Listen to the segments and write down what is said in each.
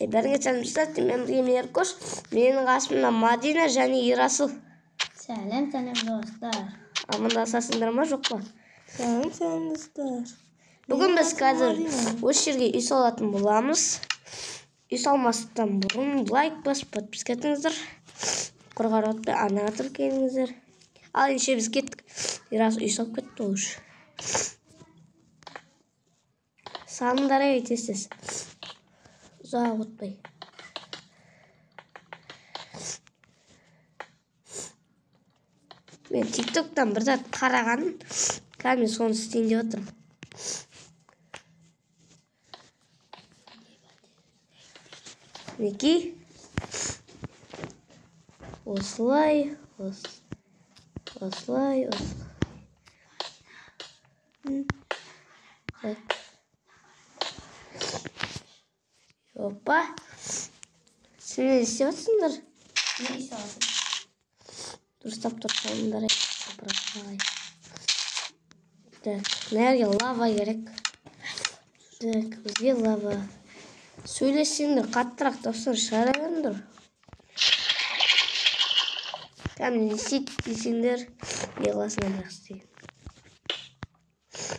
Бәріңе сәлем достар, мен бірге мен Еркош, менің қасымда Мадина және Ерасыл. Сәлем, сәлем достар. Амандасасыңдар ма, жоқ па? Сәлем, сәлем достар. Бүгін біз қазір осы жерге үй салатын боламыз. Үй салмастан бұрын лайк басып, подписка етіңіздер. Қорғар отпай арнаға тіркеліңіздер. Ал ендеше біз кеттік. Ерасыл үй салып кетті ол уже. Салыңдар ей, тез-тез. Ұзақ отпай. Мен TikTok'тан бір зат қарағаным, қазір мен соны істейін деп отырмын. Мінекей. Осылай, осылай, осылай. Так. Опа. Сендер не істеп жатсыңдар? Не істеп? Дұрыстап тұрып салыңдар. Так, мына жерге лава керек. Так, бізге лава. Сөйлессеңдер, қаттырақ дауыстар шығара беріңдер. Кәдімгі не істейді десеңдер, не қыласыңдар бірақ істейін.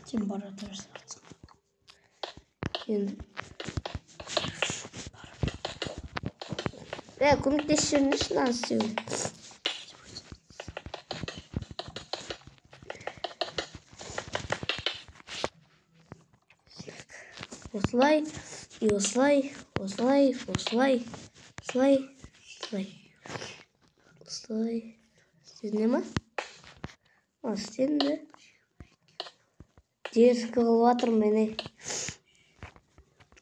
Сен бара тұрсың. Енді. Көмектесіп жіберіңдерші мынаны істеуге. Осылай, и осылай, осылай, осылай, осылай, осылай. Осылай. Істедіңдер ма? Істедіңдер. Дерзкі қылып жатырмын мені.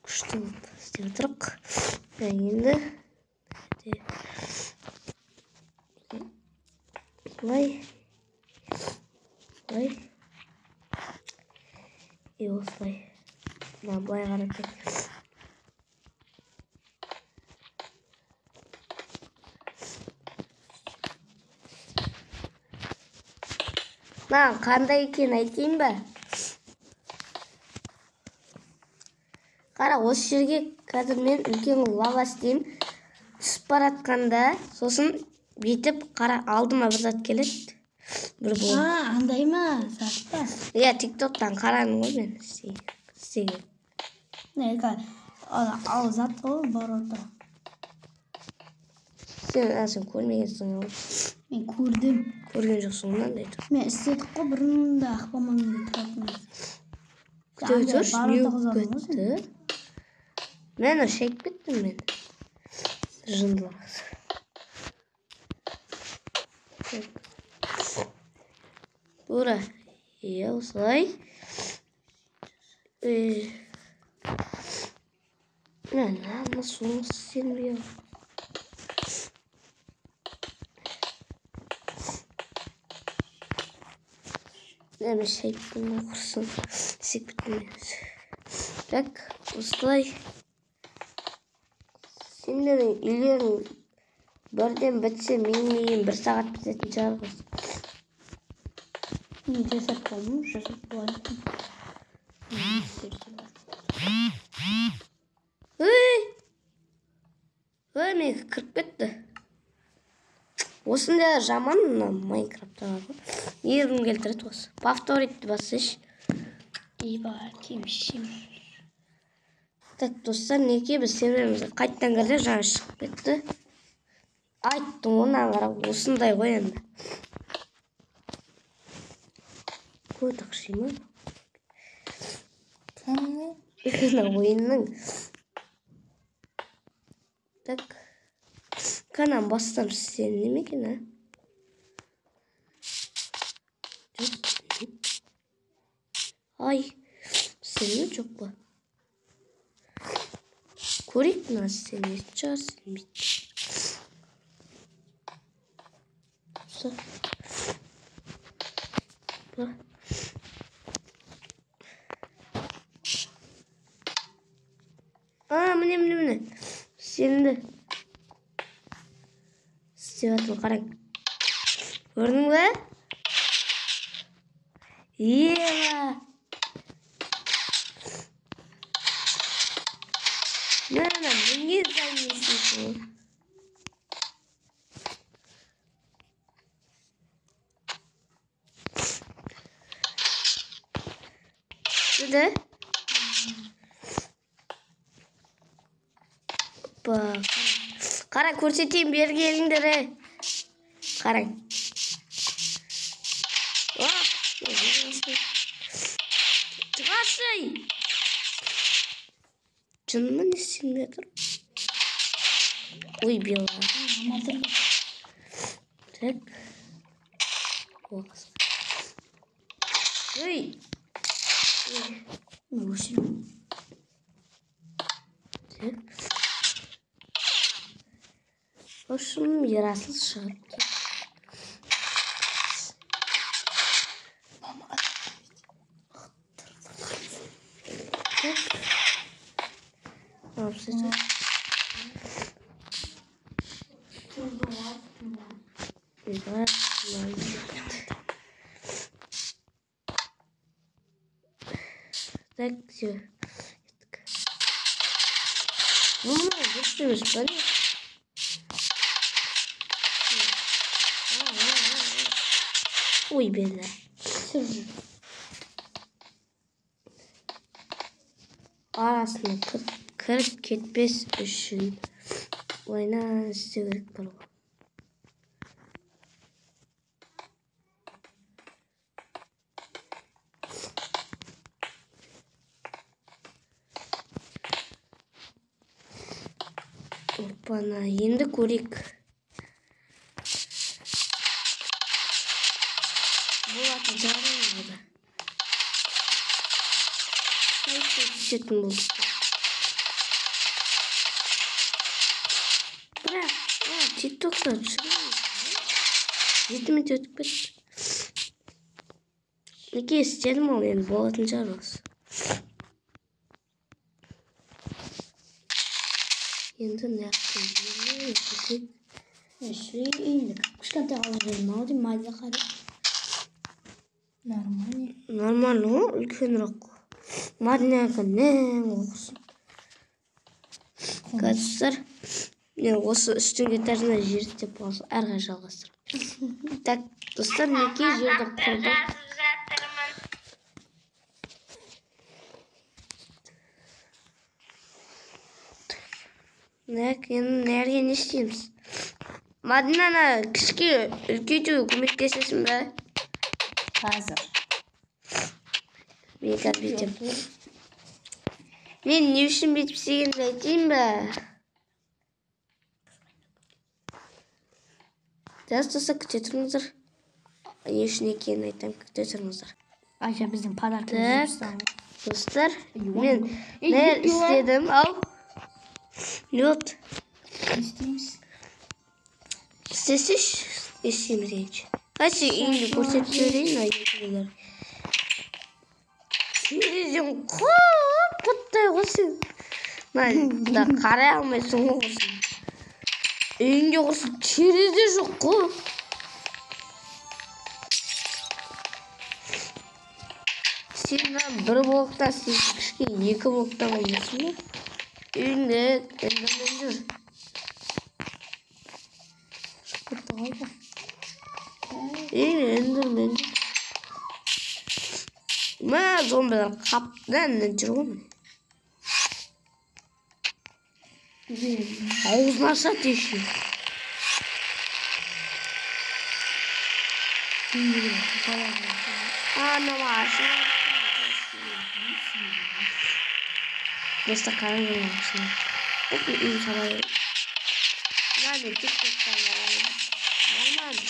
Күшті қылып істеп жатырық. Енді осылай, осылай, и осылай. Мына былай қарап. Мына қандай екенін айтайын ба? Қара, осы жерге қазір мен үлкен лава істеймін. Түсіп баратқанда, сосын бүйтіп қара, алдыма бір зат келеді. Бір бол. Андай ма? Зат па? Иә, TikTok'тан қарадым ғой мен істеген. Ал зат ғой, ворота. Сен көрмегенсің ғой. Мен көрдім. Көрген жоқсың ғой мынандай. Мен істедік қой, бұрын да Ақбаманның тұратын. Күте тұршы, не болып кетті? Мен шайып кеттім мен. Жындылар. Тура. Иә, осылай. Мына соны істелмей. Мен шайып кеттім, құрсын. Істеп кеттім мен. Так, осылай. Сендердің үйлерің бірден бітсе, менің үйім бір сағат бітетін шығар ғой. Мен жасап болдым, жасап болайын. Ей! Ей, менікі кіріп кетті. Осындай жаман мына Майнкрафтта бар ғой. Нервім келтіреді осы. Повторить бассайшы. Иба, кемшін. Так, достар, неге біз серверімізге қайтадан кірдік, жаңа шығып кетті. Айттым ғой, мынаны қарап, осындай ғой енді. Көт ақши ма? Мына ойынның. Так. Канан бастам істен неме екен, а? Жоқ. Ай, істен жоқ па? Көрейік мына істелмейтін шығар, істелмейтін. Міне, міне, міне. Істелінді. Істеп жатырмын, қараң. Көрдің бе? Ема! Міне, мінген сайын не істейсің ғой? Түсті. Опа. Қара, көрсетейін, бері келіңдер, е. Қараң. Шығаршы! Жынымы не істеймін жатыр? Ой, бела. Так. Ой. Так. В общем, Ерасыл шығып кетті. Так. Так, все. Ну, дұрыс емес па, не? Ой, бела. Арасына кіріп кетпес үшін ойнан істеу керек бар ғой. Опана, енді көрейік. Болатын шығар енді. Түсетін болдық. Бірақ, TikTok'та түсірген. 7 минут өтіп кетті. Неге істедім ол, енді болатын шығар осы. Енді мына кетейік. Енді кішкентай қалып едім ау деймін, майда қара. Нормально. Нормально ғой, үлкенірек. Мадинаға нәң оқысын. Қазір мен осы үстіңгі этажына жер істеп осы әрі қарай жалғастырамын. Так, достар, мінекей жерді құрдық. Так, енді нәрге не істейміз? Мадинаны кішке үлкейтуге көмектесесің бе? Қазір. Мен қазір бүйтемін. Мен не үшін бүйтіп істегенімді айтайын ба? Жас достар, күте тұрыңыздар. Не үшін екенін айтамын, күте тұрыңыздар. Айша біздің подаркамыз. Так, достар, мен не істедім? Ау. Не болды? Не істейміз? Істесейші, істейміз дегенше. Қайсы үйіңді көрсетіп жіберейін, ай. Терезең қып-қыттай ғой сен. Мына қарай алмайсың ғой құрсын. Үйіңде құрсын терезе жоқ қой. Сен мына бір блоктан, сен кішкене екі блоктан болмайсың ба? Үйіңде эндермен жүр. Үйіңде эндермен жүр. Мә, зомбилар қаптан жүр ғой міне. Аузын ашады еще. Анау ашылады. Достар, қараңдар ашылады. Так, мен үйім сала беремін. Мына мен тик-токтан қараймын. Нормально.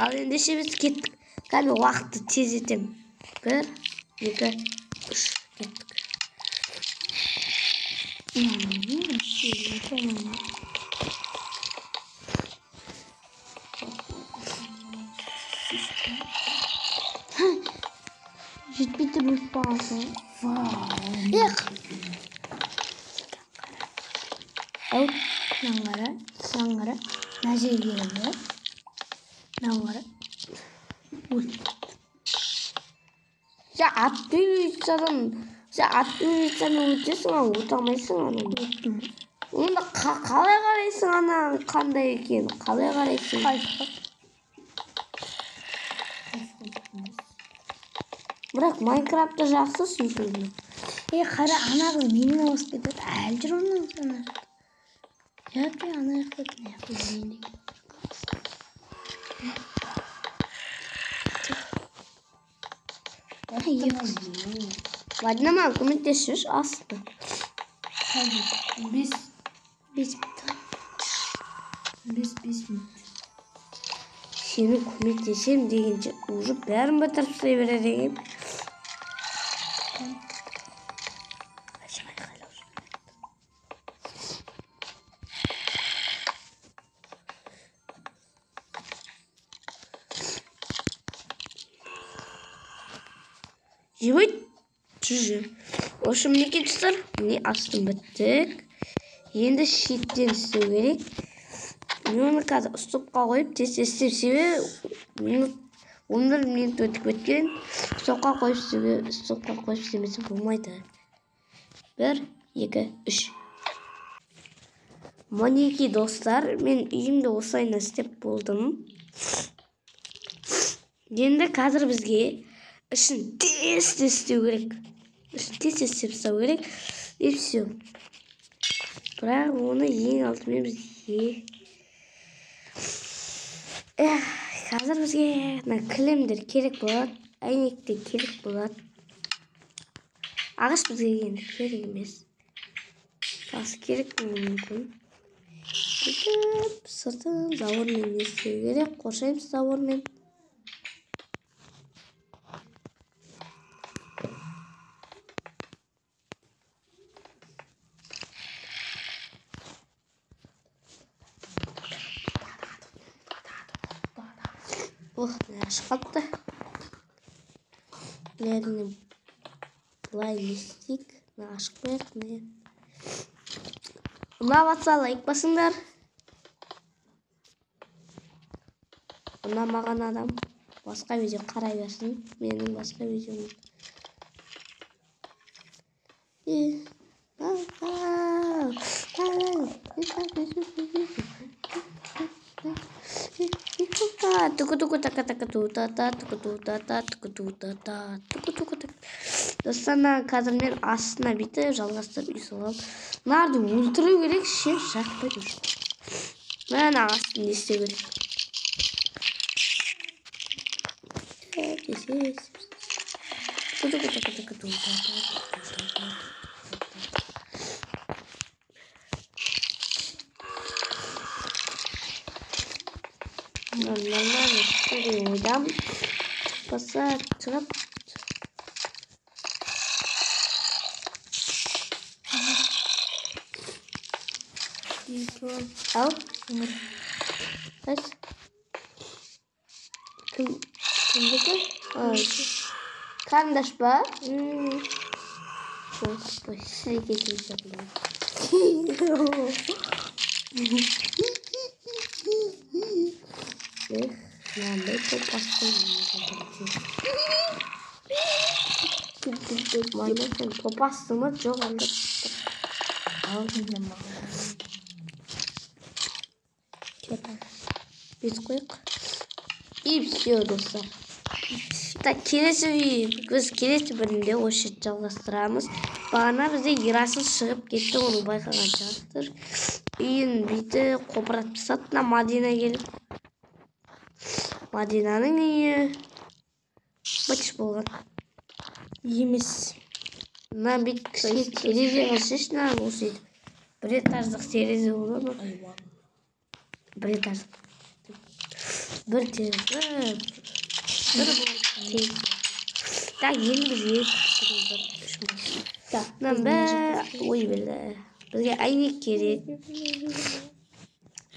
Ал ендеше біз кеттік. Қазір уақытты тездетемін. 1, 2, 3, кеттік. Жетпей тұр өліп қаласың. Эх! Ау, мынаны қара, мынаны қара. Мына жерге келемін, иә? Мынаны қара. Өліп. Я атпен адам Сен отметканы өтесің, ал өте алмайсың аны. Өттім. Онда қалай қарайсың ана қандай екен? Қалай қарайсың? Қайсы? Бірақ Майнкрафтта жақсы сөйтуді. Қара, ана қыз менен ауысып кетеді. Әлі жүр оның ана жақта. Жаппай ана жақта, мына жақта жүрейін деген. Мадина маған көмектесші астына. Қазір 5 5 минут. 5 минут. Сені көмектесем дегенше уже бәрін бітіріп тастай береді екен. Жебейт, жүзі. В общем, мінекей достар, міне астын біттік. Енді шеттен істеу керек. Мен оны қазір стопқа қойып тез тез істеп, себебі минут 11 минут өтіп кеткен. Стопқа қойып істеуге, стопқа қойып істемесе болмайды. 1, 2, 3. Мінекей достар, мен үйімді осылайынан істеп болдым. Енді қазір бізге ішін тез тез істеу керек. Ішін тез тез істеп тастау керек. И все. Бірақ оны ең алдымен бізге қазір бізге мына кілемдер керек болады, әйнек те керек болады. Ағаш бізге енді керек емес. Тас керек болуы мүмкін. Сөйтіп сыртын забормен не істеу керек, қоршаймыз забормен. Ох, ашып қалыпты. Бәріне былай не істейік? Мына ашып қояйық, міне. Ұнап жатса лайк басыңдар. Ұнамаған адам басқа видео қарай берсін. Менің басқа видеом. Достар, қазір мен астына бүйтіп жалғастырып үй саламын. Мынарды өлтіру керек, ше жақпайды. Мына астын не істеу керек? Нормально істеген ойдамын. Шықпаса шығып. Ал? Қайсы? Кімдікі? Қарындаш па? Сіз екенсіз. Эх, мынандай топастың. Мына сен топастың ба? Жоқ, анда. Бет қойық. И все, достар. Так, келесі біз келесі бөлімде осы жерді жалғастырамыз. Бағана бізде Ерасыл шығып кетті, оны байқаған шығарсыздар. Үйін бүйтіп қопыратып тастады, мына Мадина келіп. Мадинаның үйі быт болған. Емес. Мына бүйтіп кішкене терезе қылсайшы, мына осы өйтіп. Бір этаждық терезе болады ма? Бір этаждық. Бір терезе. Бір терезе. Так, енді бізге Так, мына ой білді. Бізге әйнек керек.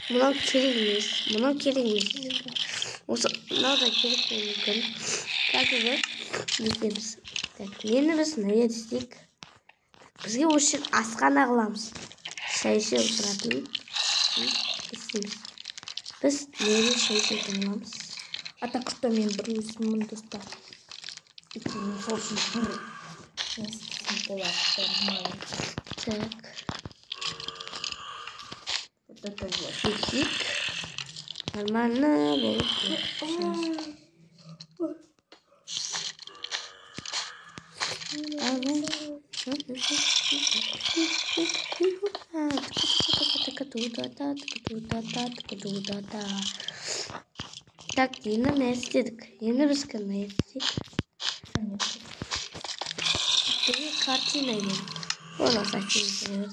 Мынау керек емес. Мынау керек емес. Осы мынау да керек болуы мүмкін. Қазір біз не істейміз? Так, нені біз мына жерде істейік? Бізге осы жерде асхана қыламыз. Шай ішіп отыратын істейміз. Біз нені шай ішетін боламыз? А так что мен бір өзіммін, достар. Өйткені сол үшін бір Болады нормально. Так. Вот это вот. Сөйтсек, нормально болып. Так, енді не істедік? Енді біз не істедік? Бізге картина керек. Оны картина.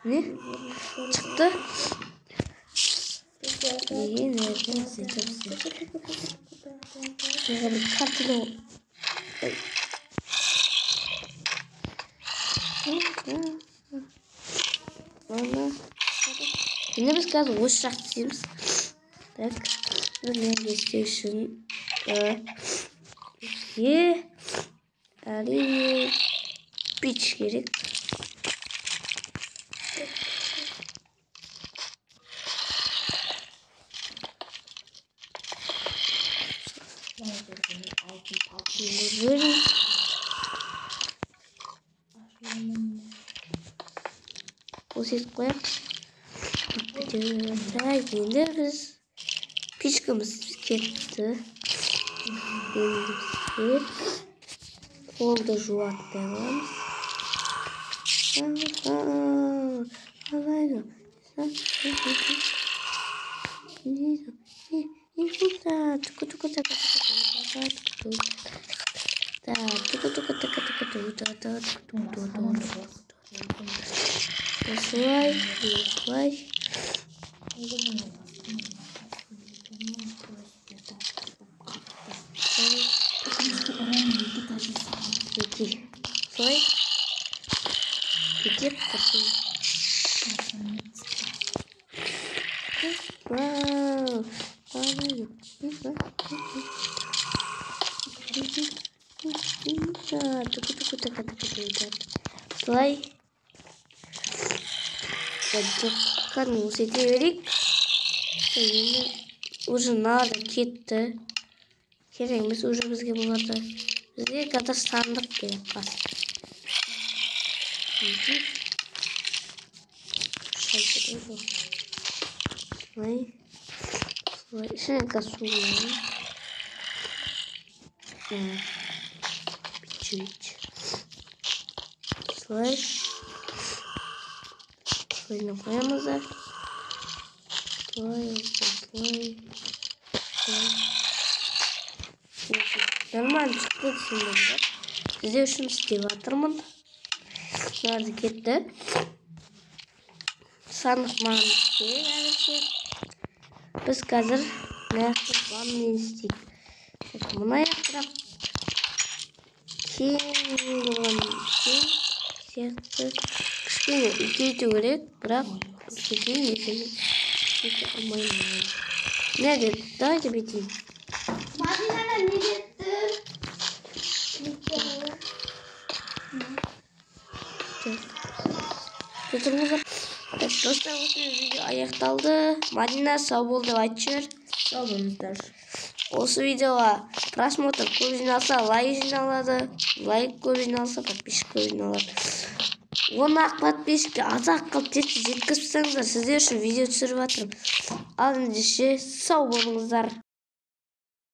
Не? Шықты. Неге не істедік? Картина. Енді біз қазір осы жақты істейміз. Так, біз не істеу үшін бізге әрине пеш керек. Осы етіп қояйық. Енді біз печкамыз кетті. Енді бізге қолды жуатындай боламыз. Осылай, осылай. Осылай. Бүйтіп құрсын. Осылай. Кәдімгі осы ете берейік. Енді уже надо кетті. Керек емес уже бізге бұларды. Бізге қазір сандық керек қазір. Осылай. Осылай. Ішіне қазір су құямыз. Чуть-чуть. Осылай. Осылай қоямыз да. Осылай, осылай. Нормально шықты десеңдер. Сіздер үшін істеп жатырмын. Мынарды кетті. Сандық маған керек әзірше. Біз қазір мына жақта ванна істейік. Мына жақ бірақ кең болған кең сияқты. Кішкене үлкейту керек, бірақ үлкейтейін десем үлкейте алмаймын. Не деді? Давайте бүйтейін. Мадинаны не кетті? Тұрыңыздар. Достар, осымен видео аяқталды. Мадина, сау бол деп айтып жібер. Сау болыңыздар. Осы видеоға просмотр көп жиналса, лайк жиналады. Лайк көп жиналса, подписчик көп жиналады. 10 подписчикке аз-ақ қалып жеткізіп тастаңыздар. Сіздер үшін видео түсіріп жатырмын. Ал ендеше сау болыңыздар.